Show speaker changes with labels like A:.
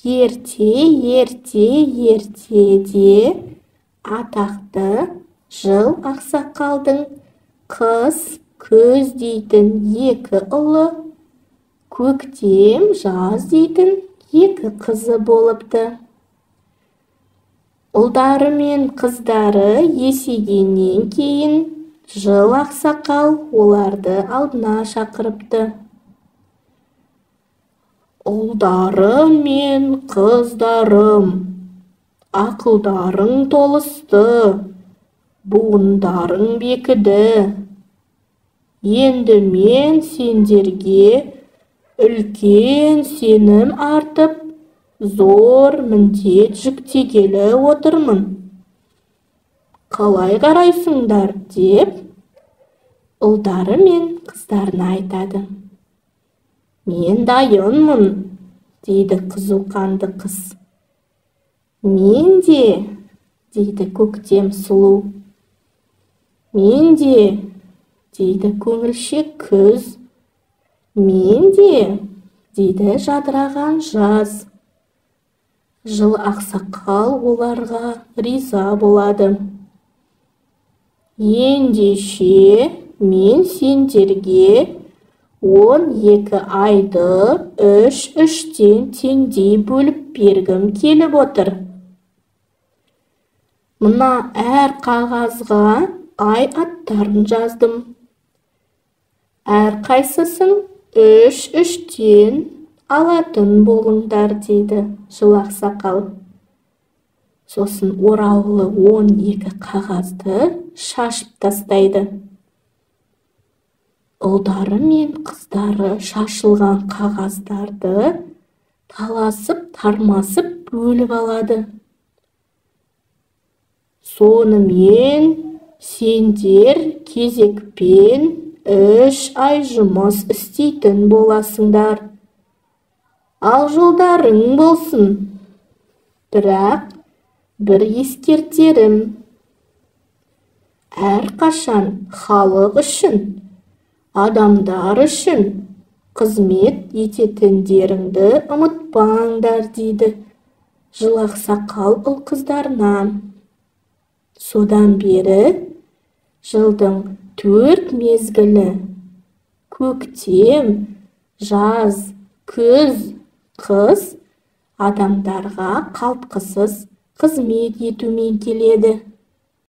A: Ерте, ерте, ертеде атақты Жыл ақсақалдың Қыс, Күз дейтін екі ұлы, Көктем, Жаз дейтін екі қызы болыпты. Ұлдары мен қыздары есейгеннен кейін Жыл ақсақал оларды алдына шақырыпты. Ұлдарым мен қыздарым, ақылдарың толысты, буындарың бекіді. Енді мен сендерге үлкен сенім артып, зор міндет жүктегелі отырмын. Қалай қарайсыңдар, деп ұлдары мен қыздарына айтады. Мен дайынмын, дейді қызу қанды қыз. Мен де, дейді көктем сұлу. Мен де, дейді көңілшек күз. Мен де, дейді жадыраған жаз. Жыл ақсақал оларға риза болады. Ендеше мен сендерге 12 айды үш-үштен теңдей бөліп бергім келіп отыр. Мына әр қағазға ай аттарын жаздым. Әр қайсысын үш-үштен алатын болыңдар, дейді Жыл ақсақал. Сосын ораулы 12 қағазды шашып тастайды. Ұлдары мен қыздары шашылған қағаздарды таласып-тармасып бөліп алады. Сонымен сендер кезекпен 3 ай жұмыс істейтін боласыңдар. Ал жолдарың болсын. Бірақ бір ескертерім. Әрқашан халық үшін, адамдар үшін қызмет ететіндеріңді ұмытпаңдар, дейді Жыл ақсақал ұл-қыздарына. Содан бері жылдың 4 мезгілі көктем, жаз, күз, қыс адамдарға қалтқысыз қызмет етумен келеді.